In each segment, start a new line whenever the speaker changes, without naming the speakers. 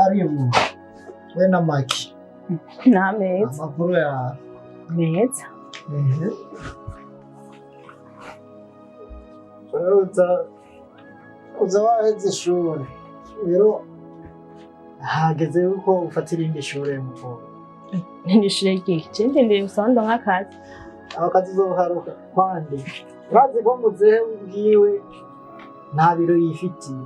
Karibu we na Maki.
N'ameza.
Amakuru yawe?
Meza.
Uza waheze ishuri rero, hageze yuko ufata irindi shure mukobwa.
Nishure ryiki? Je ndindiriye gusa ngo ndonke akazi.
Aho kazi uzoharuka kwandi urazi ko muzehe ubwiwe nta biro yifitiye.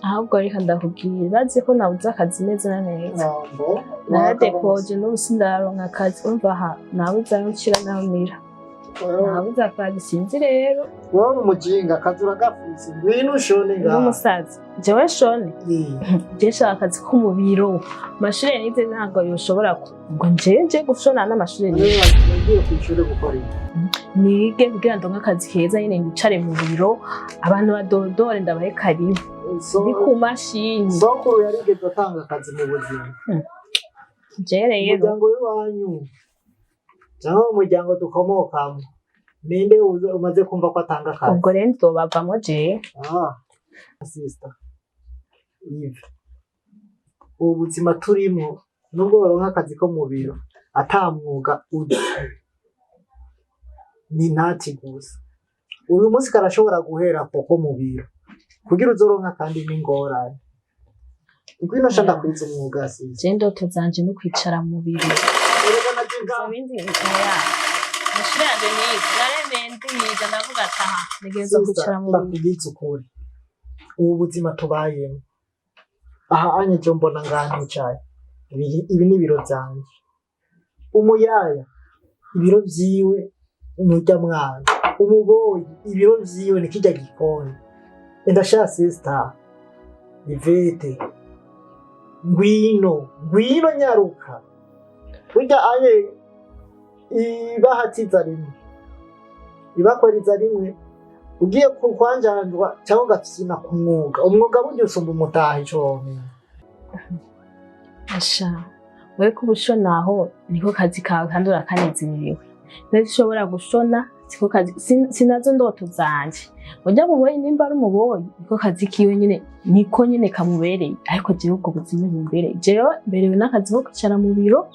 Ahubwo reka ndakubwira, bazi ko nabuze akazi neza na neza.
Ntambo.
Naradepoje, n'ubu sindaronka akazi. Umva, aha nabuze aho nshira n'aho mira, nabuze akazi, sinzi rero.
Wowe uri umujinga, akazi uragafise, ngwino ushone ngaha.
N'umusazi jewe shone? Je nshaka akazi ko mu biro. Amashure nize ntabwo yoshobora ngo nje gushona n'amashure nize.
Wagiye kw'ishure gukora iki?
Nige kugira ndonke akazi keza nyene, nicare mu biro, abantu badodore, ndabahe karibu. Ndi ku mashini.
Sokuru yarigeze atanga akazi mu buzima?
Je rero
Umuryango w'iwanyu cyangwa umuryango dukomokamo, ninde umaze kumva ko atanga akazi?
Ubwo rero nzobavamo jewe.
Ah, sister Yves, ubu buzima turimo, nubwo baronka akazi ko mu biro, ata mwuga uzi ni ntati gusa. Uyu munsi karashobora guhera koko mu biro, kugira uzoronka kandi n'ingorane. Ngwino sha, ndakwiza umwuga, sister.
Je ndoto zanje no kwicara mu biro.
Erega na je
Ivyo bindi oya. Amashure yanje nize, naremeye ndiga, ndavuga ati aha ntegerezwa
Sister,
kwicara mu biro.
Ndakubwiza ukuri, ubu buzima tubayemo aha anye, je mbona ngaha nicaye, ibi ni ibiro vyanje. Umuyaya ibiro vyiwe nurya mwana, umuboyi ibiro vyiwe ni kirya gikoni. Endasha sister Ivete, ngwino, ngwino nyaruka. Burya anye ibahatiza rimwe, ibakoreza rimwe, ugiye kwanjanjwa cyangwa ugafyina ku mwuga. Umwuga burya usumba umutaha, ico womenya.
Asha, wewe kuba ushona aho niko kazi kawe kandi urakanezerewe. Mbese ushobora gushona siko kazi, sinazo ndoto zanje. Urya muboyi nimba ari umuboyi, niko kazi kiwe nyene, niko nyene kamubereye, ariko jewe ubwo buzima bumbereye, jewe mberewe n'akazi ko kwicara mu biro,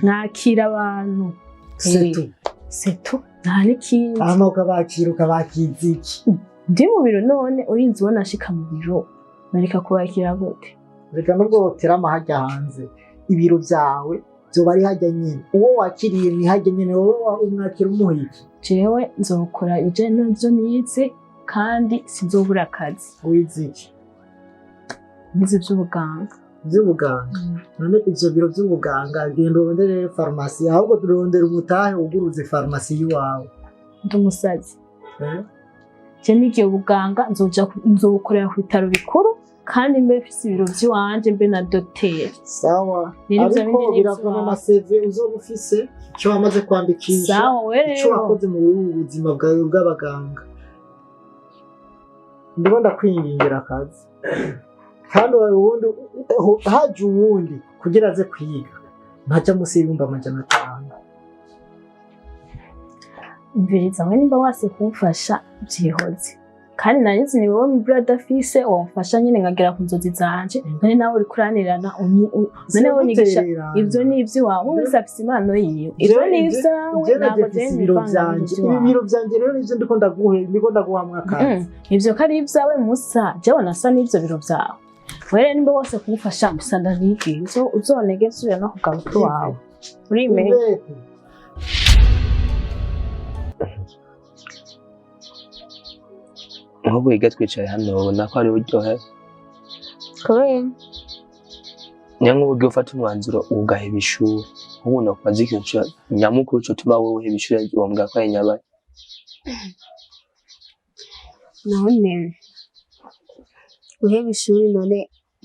nakira abantu.
Setu.
Setu, nta n'ikindi.
Hama ukabakira, ukabakiza iki?
Ndi mu biro none urinze ubona nshika mu biro, nareka kubakira gute?
Reka, nubwo woterama hajya hanze, ibiro vyawe vyoba ari hajya nyene. Uwo wakiriye ni hajya nyene, wowe umwakira umuha iki?
Jewe nzokora ibijanye n'ivyo nize kandi sinzobura akazi.
Wize iki?
Nize ivy'ubuganga.
Vy'ubuganga? None ivyo biro vy'ubuganga, genda urondere farumasi, ahubwo turondera umutahe wuguruze farumasi y'iwawe.
Ndi umusazi?
Eh?
Je nigiye ubuganga, nzoja nzobukorera ku bitaro bikuru kandi mbe mfise ibiro vy'iwanje, mbe na dogiteri.
Sawa.
Rero ivyo
Ariko
bindi ni
birava mu
ivy'iwawe.
ma CV uzoba ufise, ico wamaze kwandikisha,
Sawa we
ico
rero.
wakoze mu buzima bwawe bw'abaganga. Ndimo ndakwingingira akazi, kandi ubundi haje uwundi kugira aze kwiga, ntajya munsi y'500,000.
Umviriza, we nimba wase kumfasha vyihoze, kandi nari nzi ni wowe brother afise wamfasha nyene nkagera ku nzozi zanje. None nawe uriko uranirana, none wowe unyigisha ivyo ni ivy'iwawe. Wese afise impano yiwe, ivyo ni ivyawe, ntabwo
Mfise
jewe
ibiro
nivanga mu
vyanje, ibi
vy'iwawe.
biro vyanje rero nivyo ndiko ndaguhe, ndiko ndaguhamwa akazi.
Ivyo ko ari ivyawe musa, jewe nasa n'ivyo biro vyawe. Wewe rero nimba wose kumufasha musa, ndabigiye uzonege nsubira no kugaruka iwawe urimenya.
Ivete.
Nk'ubu wiga twicaye hano, ubona ko ari buryohe?
Kubera?
Niyo nk'ubu ugiye ufata umwanzuro ugaheba ishuri, nk'ubu nakubaza ikintu nyamukuru cotuma wowe uheba ishuri, wombwira ko ari nyabaye?
None guheba ishuri, none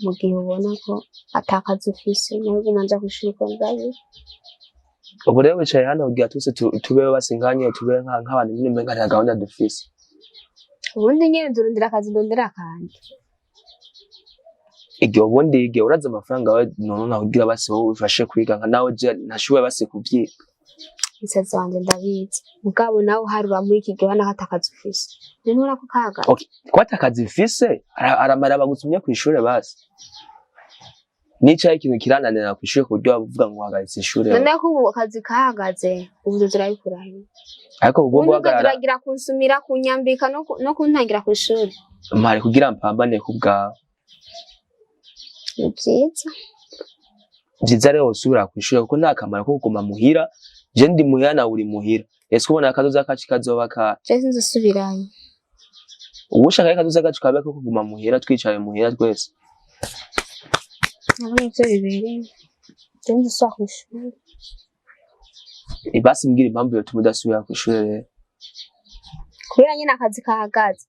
mu gihe ubona ko atakazi ufise, nawe uguma nja kw'ishuri ko ndabi?
Ubu rero wicaye hano kugira twese tubeho basi nkanye, tubeho nk'abantu nyine umenga nta gahunda dufise.
Ubundi nyene nzorondera akazi, ndondera akandi.
Igihe ubundi igihe uraza amafaranga wawe none kugira basi wowe ufashe kwiga, nka nawe je ntashoboye basi kuvyiga.
Musaza wanje ndabizi, mugabo nawe uharura muri iki gihe ubona ko atakazi ufise, none ubona ko kahagaze.
Okay, ko atakazi mfise, aramara bagusumye kw'ishure basi. Nicaye ikintu kirananira kw'ishure ku buryo bavuga ngo uhagaritse ishure.
None ko ubu akazi kahagaze, ubu uzoza urabikura he?
Ariko ubwo
Ubundi uzoza
guhagarara
uragira kunsumira, kunyambika no kuntangira kw'ishuri.
Mpari kugira mpambane ku bwawe.
Ni vyiza.
Vyiza rero usubira kw'ishure kuko nta kamaro ko kuguma muhira. Je ndi muhira nawe uri muhira. Ese ubona akazoza kacu kazoba ka
Je sinzosubirayo.
Ubu ushaka akazoza kacu kabe ko kuguma muhira, twicaye muhira twese?
Nabonye ivyo bibereye, je nzosubira kw'ishuri.
Basi mbwira impamvu yotuma udasubira kw'ishure rero.
Kubera nyene akazi kahagaze.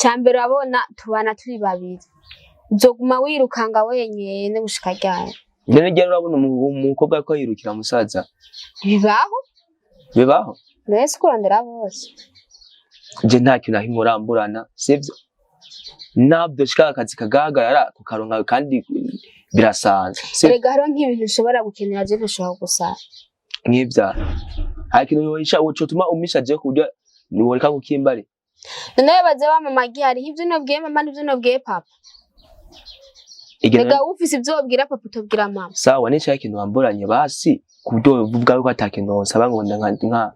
Cambere urabona tubana turi babiri, uzoguma wirukanga wenyene gushika ryari?
None ryari urabona umukobwa ariko yirukira musaza?
Bibaho.
Bibaho?
Mbese kurondera bose.
Je nta kintu na kimwe uramburana, sivyo? Ntabwo shika akazi kagahagarara kukaronka kandi birasanzwe, sivyo?
Erega hariho nk'ibintu ushobora gukenera je ntushobora gusaba.
Nk'ivya hari ikintu yohisha wocotuma umisha je ku buryo woreka kukimbari.
None baze ba mama gihari, ivyo nobwiye mama n'ivyo nobwiye papa.
Igihe
Erega ufise ivyo wobwira papa utobwira mama.
Sawa, nicaye ikintu wamburanye basi ku buryo uvuga ko ata kintu wonsaba ngo nka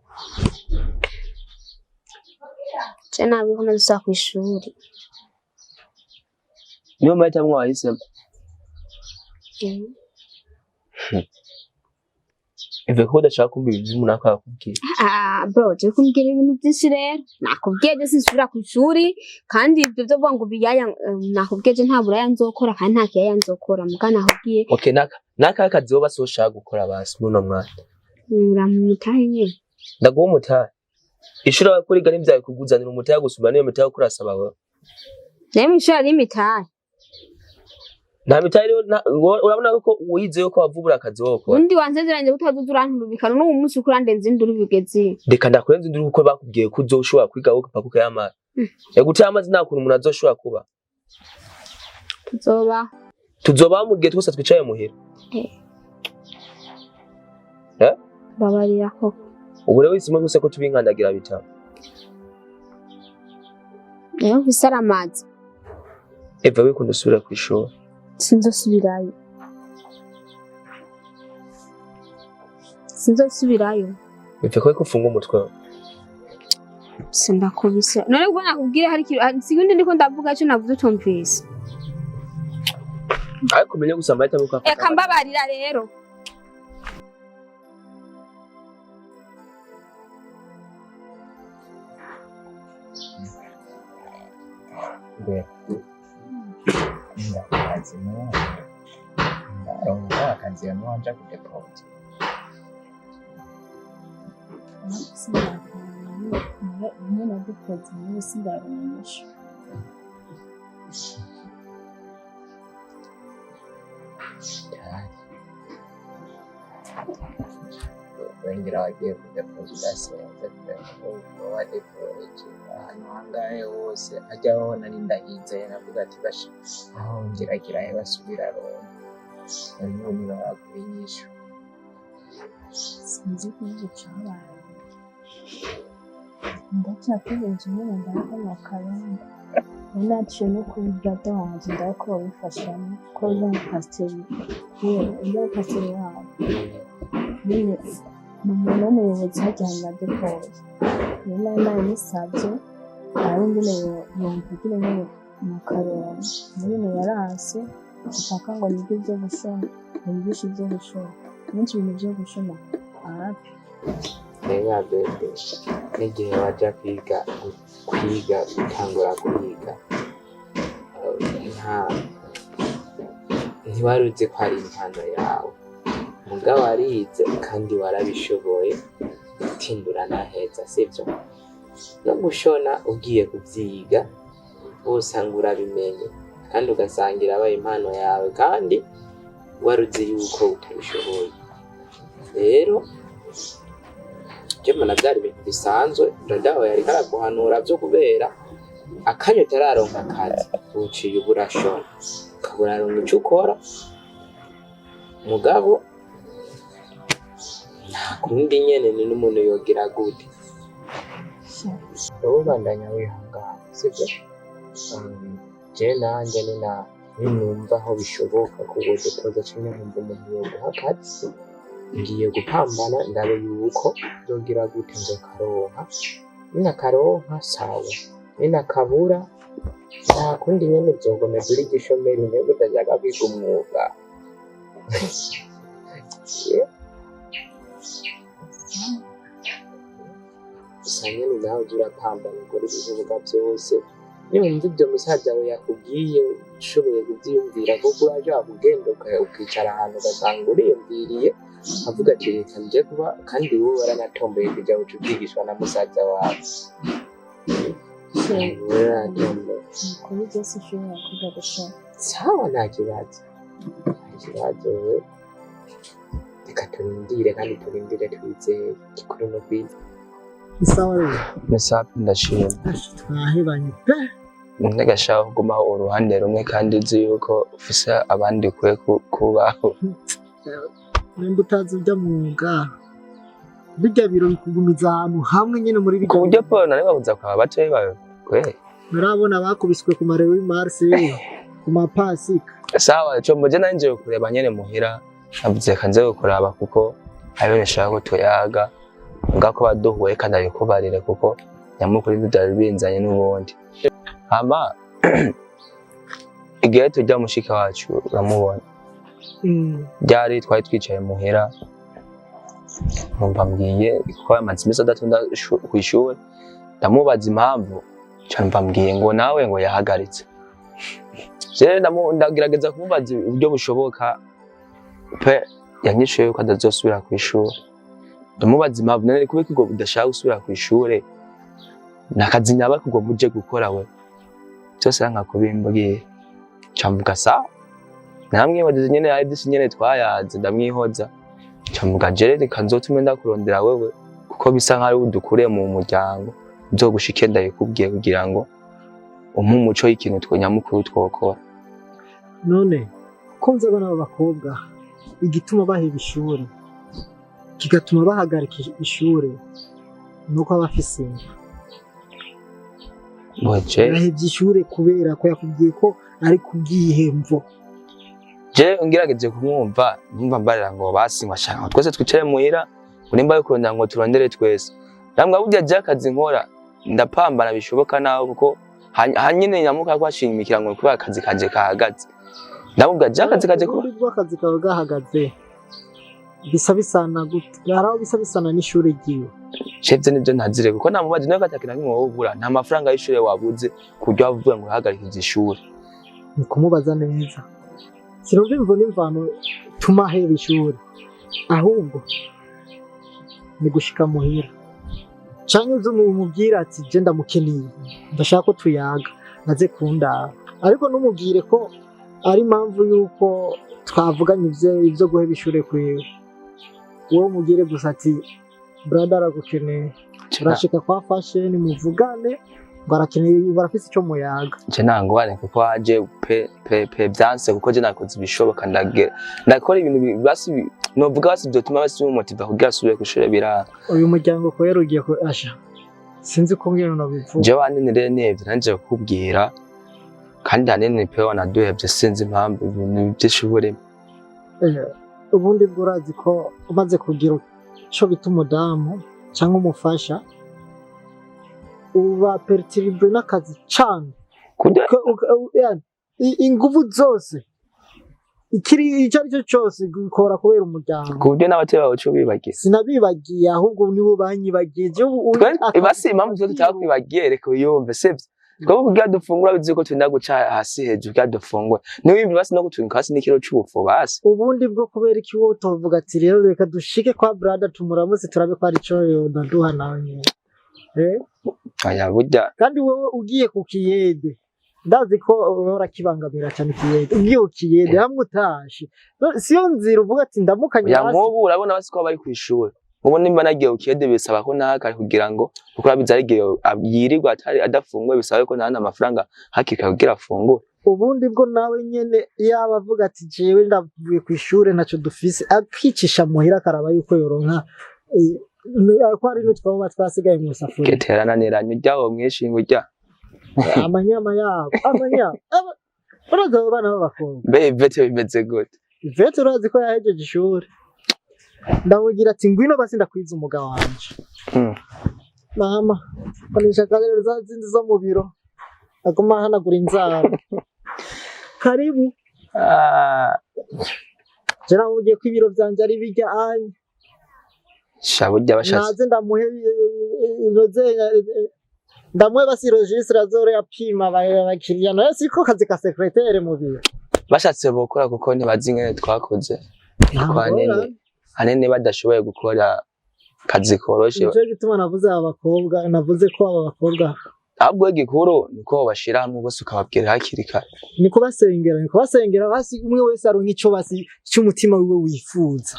Je nabwiye ko ntazosubira kw'ishuri.
Niyo mahitamo wahisemo? Ivuye ko udashaka kumva ibintu vy'umuntu ariko arakubwira.
Ah, bro, je kumbwira ibintu byinshi rero. Nakubwiye je sinsubira kw'ishuri, kandi ibyo byo kuvuga ngo biyaya, nakubwiye je nta buraya nzokora kandi nta kiyaya nzokora, muga nakubwiye.
Okay, naka kazi woba se ushaka gukora basi muri uno mwanya?
Uramutahe nyene.
Ndaguha umutahe. Ishuri abakuriga ntivyawe kuguzanira umutahe gusumba niyo mitahe uko urasaba wewe.
Nayo mw'ishuri hari imitahe.
Nta mitahe iriho, urabona ko wize yuko wavubura akazi wowe ukora.
Undi wansezeranye ko utazoza uranturubika, none ubu munsi uko urandenza induru bigeze.
Reka ndakurenza induru kuko bakubwiye ko uzoshobora kwiga wowe ugapfa kukayamara. Ego utayamazi nta kuntu umuntu azoshobora kuba.
Tuzoba.
Tuzobaho mu gihe twese twicaye muhira.
Eh. Babarira koko.
Ubu rero wisimo twese ko tubinkandagira bitabo.
Nayo mfise aramazi.
Eva wikunda usubira kw'ishuri.
Sinzosubirayo. Sinzosubirayo.
Eva ko ufunga umutwe wawe.
Sindakubise. None ubwo nakubwira hari ikintu sikundi ndiko ndavuga cyo navuze utumvise.
Ariko umenye gusa amahitamo uko afata.
Eka mbabarira rero.
Ndakazi nuwo ndaronka akazi nuwo nja kudepoza. Wengera wagiye kudepoza udasenze kubera ko uba wadepoje ahantu hangahe hose ajyaho nari ndahizeye navuga ati basha aho ngeragira he basubira Roma none ntibaguha inyishu.
Sinzi ikibazo cabaye, ndacyategereje nyine ndabona akarungu naciye no kuri brother wanje ndabona ko babifashamo ko uza mupasiteri, uza mupasiteri wabo nyine ni umuntu w'umuyobozi hajya mu madepoye, niyo nari nabimusabye arabe ingene yomvugira nyene mu karongo nyene yaranse gupaka ngo nige ivyo gushona, nigishe ivyo gushona benshi ibintu vyo gushona ahapi.
Mbega bebe, n'igihe waja kwiga kwiga gutangura kwiga, nta ntiwari uzi ko ari impano yawe, mugabo warize kandi warabishoboye utinda uranaheza, sivyo? No gushona ugiye kuvyiga wosanga urabimenye kandi ugasanga irabaye impano yawe kandi wari uzi yuko utabishoboye. Rero je mbona vyari ibintu bisanzwe, dada wawe yariko araguhanura vyo kubera akanya utararonka akazi uciye uba urashona ukaba uraronka ico ukora, mugabo Nta kundi nyene, ni n'umuntu yogira gute? Wowe bandanya wihangana, sibyo? Je nanje nina ninumva aho bishoboka ko wodepoza canke nkumva umuntu yoguha akazi, ngiye gupambana ndabe yuko nzogira gute, nzokaronka. Ninakaronka sawa, ninakabura nta kundi nyene, uzogomeza uri igishomeri ntego udashaka kwiga umwuga. Yeah. Gusa nyene nawe uza urapambana, ukora ibishoboka vyose. Niwumva ivyo musaza wawe yakubwiye ushoboye kuvyiyumvira, kuko urashobora kugenda ukicara ahantu ugasanga uriyumviriye, avuga ati reka nje kuba. Kandi wowe waranatomboye kuja uca uvyigishwa na musaza wawe. Waranatomboye.
Kuri byose ushobora kwiga gushona.
Sawa, nta kibazo, nta kibazo. We reka turindire, kandi turindire twizeye, gikuru no kwiza.
Ni sawa rero.
Ni sawa, ndashima.
Twahebanye pe.
Ntigashaka kugumaho uruhande rumwe kandi uzi yuko ufise abandi ukwiye kubaho.
Nimba utazi ujya mwuga, bijya biro bikugumiza ahantu hamwe nyine muri
ku
bijya.
Buryo paul nari babuza kwaba batoyi bawe kwe.
Murabona bakubiswe ku marewi marse, ku mapasika.
Sawa, ico muje nanje kureba nyene muhira, navuze reka nze kuraba kuko hari ibintu nshaka ko tuyaga ngako baduhuye kandi abikubarire, kuko nyamukuru ibyo byari binzanye n'ubundi. Hama igihe tujya mushika wacu uramubona, ryari twari twicaye muhira, numva mbwiye ko amaze iminsi adatonda kw'ishure. Ndamubaza impamvu, nca numva mbwiye ngo nawe ngo yahagaritse. Rero ndagerageza kumubaza uburyo bushoboka pe, yanyishuye yuko atazosubira kw'ishure. Ndamubaza impamvu, none kubera ko udashaka gusubira kw'ishure, nakazi nyabaki ubwo muje gukora? We byose yanka kubimbwira. Nca mvuga sawa, namwihojeje nyene, ari vyinshi nyene twayaze, ndamwihoza. Nca mvuga jere reka nzotume ndakurondera wewe, kuko bisa nkaho ari udukuriye mu muryango, nzogushike ndabikubwiye kugira ngo umpe umuco y'ikintu two nyamukuru twokora.
None ko nzi abana b'abakobwa, igituma baheba ishuri, kigatuma bahagarika ishuri, ni uko aba afise inda.
Boje.
Yahevye ishure kubera ko yakubwiye ko ari kubwihemvo?
Je ngerageje kumwumva, numva mbarira ngo basi ngo ashaka ngo twese twicare muhira, ngo nimba yo kurondera ngo turondere twese. Namwe burya je akazi nkora ndapambana bishoboka naho, kuko hanyine nyamuka ko ashimikira ngo kubera akazi kanje kahagaze. Ndamubwira je akazi kanje kuba
Ubundi bw'akazi kawe gahagaze bisa bisana gute? Hari aho bisa bisana n'ishure ryiwe?
Chefze nivyo ntazire, kuko namubaje nawe katakina kimwe wobura, nta mafaranga y'ishure wabuze kuryo wavuga ngo uhagarikije ishure.
Ni kumubaza neza. Sinumva imvo n'imvano tuma aheba ishure, ahubwo ni gushika muhira canke uze umubwire ati je ndamukeneye, ndashaka ko tuyaga, aze kundaba. Ariko ntumubwire ko ari impamvu yuko twavuganye ivyo guheba ishure kwiwe. Wowe umubwire gusa ati brother aragukeneye, urashika kwa fashion muvugane, ngo arakeneye, barafise ico muyaga.
Je nta ngorane, kuko waje pe pe pe vyanse, kuko je nakoze ibishoboka, ndagera ndakora ibintu basi novuga basi vyotuma basi bimumotiva kugira asubire kw'ishure, biranga.
Uyu muryango kubera ugiye ku asha, sinzi ko mbwira nobivuga.
Jewe ahanini rero nivyo nanje kukubwira, kandi ahanini pe wanaduhevye, sinzi impamvu, ibintu vy'ishure.
Ubundi bwo urazi ko umaze kugira ico bita umudamu cyangwa umufasha, uba perturbé n'akazi cane.
Kurya.
Yani, inguvu zose, ikiri icyo ari cyo cyose gukora kubera umuryango.
Ku buryo n'abavyeyi bawe uca ubibagira.
Sinabibagiye, ahubwo nibo banyibagiye. Jewe akazi
Basi impamvu twe tutakwibagiye, reka uyumve, sivyo? Twebwe kugira dufungura bizi ko turinda guca hasi hejuru kugira dufungure, niwimva basi no gutunika hasi n'ikiro c'ubufu basi.
Ubundi bwo kubera iki wowe utovuga ati rero reka dushike kwa brother tumuramutse, turabe ko hari ico yonaduha nawe nyene?
Oya burya.
Kandi wowe ugiye ku kiyede, ndazi ko urakibangamira cyane ikiyede. Ugiye ku kiyede hamwe utashe, siyo nzira uvuga ati ndamukanye
Oya.
hasi.
Nk'ubu urabona basi ko bari kw'ishure. Ubu nimba nagiye kukiyede bisaba ko nahakare kugira ngo, kuko urabizi hari igihe yirirwa atari adafunguye, bisaba ko ntahana amafaranga hakiri kare kugira afungure.
Ubundi bwo nawe nyene yaba avuga ati jewe ndavuye ku ishure ntacyo dufise, akicisha muhira akaraba yuko yoronka ko hari n'utwoba twasigaye mu safuriya.
Gete yarananiranye urya wo mwishinga urya.
Amanyama yabo, amanyama. Urazi abo bana b'abakobwa.
Mbe Ivete bimeze gute?
Ivete urazi ko yahejeje ishuri. Ndamubwira ati ngwino basi ndakwiza umugabo wanje. Mama, konesha akarere za zindi zo mu biro. Aguma ahanagura inzara. Karibu. Je namubwiye ko ibiro vyanje ari bijya anye.
Sha burya bashatse.
Naze ndamuhe inoze ndamuhe basi registre azore apima abakiriya, nayo siko kazi ka secrétaire mu biro.
Bashatse bokora kuko ntibazi ingene twakoze.
Nta
Kuko
ngorane.
Ahanini badashoboye gukora akazi koroshe.
Nico gituma navuze aba bakobwa, navuze ko aba bakobwa
Ahubwo igikuru niko bashira hamwe bose ukababwira hakiri kare.
Ni kubasengera, ni kubasengera basi umwe wese aronka ico basi cy'umutima wiwe wifuza.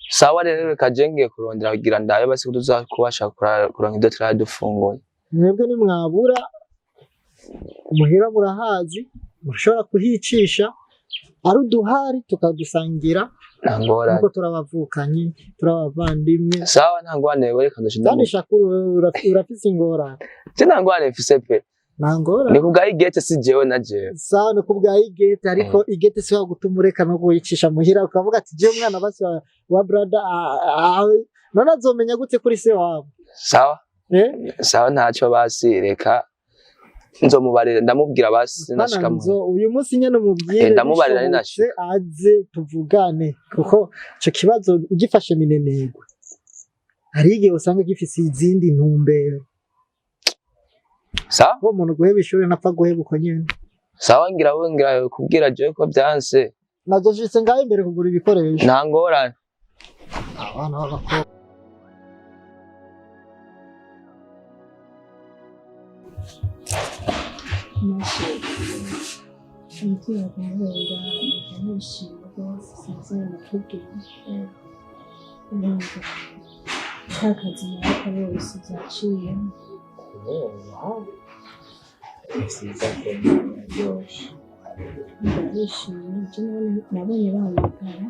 Sawa rero, reka je ngiye kurondera kugira ndabe basi ko tuza kubasha kuronka ibyo turara dufunguye.
Mwebwe nimwabura muhira murahazi, mushobora kuhicisha ari uduhari tukadusangira.
Nta ngorane.
Nkuko turabavukanyi, turabavandimwe.
Sawa, nta ngorane, reka ndashinde.
Kandi shakuru urafise ingorane.
Je nta ngorane mfise pe.
Nta ngorane.
Ni kubwa igete, si jewe na jewe.
Sawa, ni kubwa igete, ariko igete si gutuma ureka no kuyicisha muhira ukavuga ati jewe umwana basi wa brother, none azomenya gute kuri se wabo?
Sawa.
Eh?
Sawa, ntacyo basi, reka nzomubarira, ndamubwira basi nashika
Bana
mu
nzo uyu munsi nyene umubwire.
Ndamubarira.
Bishobotse aze tuvugane, kuko ico kibazo ugifashe minenegwe hari igihe usanga gifise izindi ntumbero.
Sawa.
Uwo muntu guheba ishuri napfa guheba uko nyene.
Sawa, ngira we ngira kubwira jewe ko byanse.
Nazo nshitse ngaho imbere kugura ibikoresho.
Nta ngorane.
Abana b'abakobwa.
Umubyeyi akamubera nishimye rwose, sinzi nakubwiye, urumva nta kazi nawe bose byaciyemo.
Oh, wow. Ni vyiza pe, biraryoshe.
Ndabishimye ibyo nabonye bahamagara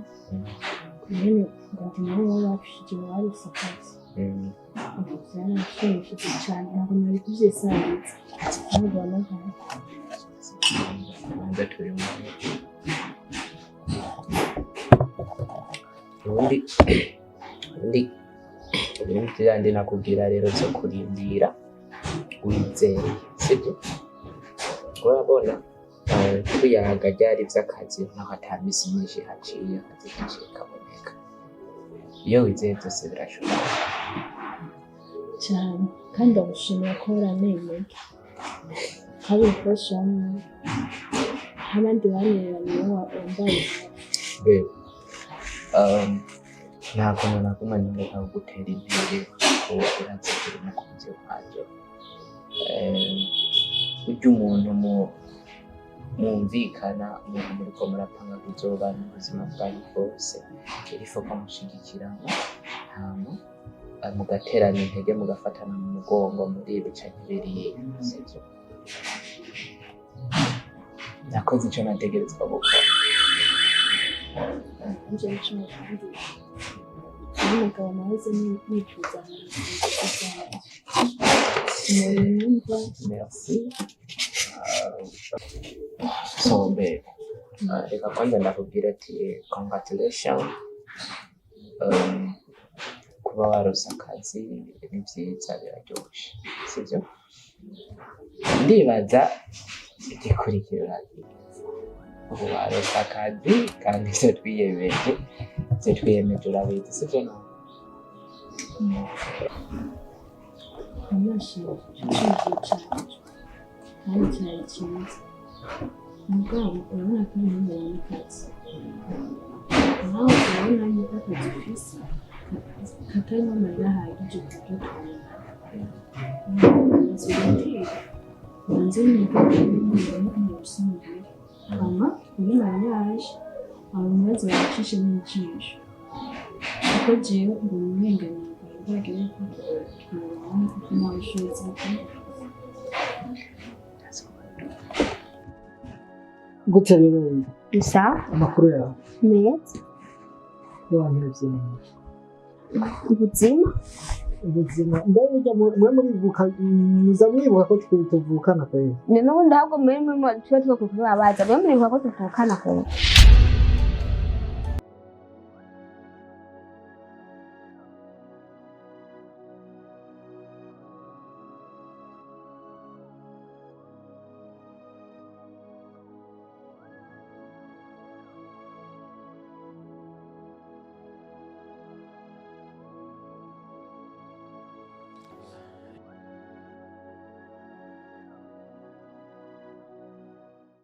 nyine ngo ndi nabo baba bapfushije barose akazi. Ubu byaranshimishije cyane, ntabwo nari kubyisangiza ntabwo wahamagara.
Tubanza turi mu ubundi ibintu vyandi nakubwira rero vyo kurindira wizeye, sibyo? Urabona tuyaga ryari vy'akazi, naho ata misi myinshi haciye akazi kaciye kaboneka. Iyo wizeye vyose birashoboka.
Cyane, kandi ndagushimira ko waranemeye ukabimfashamo nk'abandi banereranye wambaye.
Babe, nta kuntu na kumwe noreka kugutera intege kuko urazi ko uri umukunzi wanje. Burya umuntu mwumvikana, umuntu muriko murapanga kuzobana ubuzima bwanyu bwose, il faut ko mushigikirana hama mugaterana intege, mugafatana mu mugongo muri ibi canke biriya, sivyo? Nakoze ico nategerezwa gukora.
Nje nico kandi n'umugabo nahoze nifuza mu buzima bwanjye, umuntu yumva.
Merci. So babe, reka kwanza ndakubwira ati congratulations. Kuba warose akazi ni vyiza, biraryoshe, sivyo? Ndibaza igikurikira urabizi. Ubu warose akazi kandi ivyo twiyemeje urabizi, sivyo none?
Amashyi icyifuzo cyanjye kandi cyari cyiza, mugabo urabona ko ari n'akazi nawe urabona yuko akazi ufise katarimo amarira ahagije ku buryo tubona banze niga umusumbuye hama muri mariage abantu maze babacishe n'ijisho. Kuko jewe mbona umenga ni ko twobana kuko nta bushobozi bufite.
Gute rero wumva
Ni sawa.
amakuru yawe?
Meza.
Y'abantu neza.
Ubuzima.
Ubuzima mbe burya mwe muribuka, muza mwibuka ko twe tuvukana kweli?
Ni n'ubundi ahubwo muri tuba tugakwiye kubabaza mwe muribuka ko tuvukana kweli?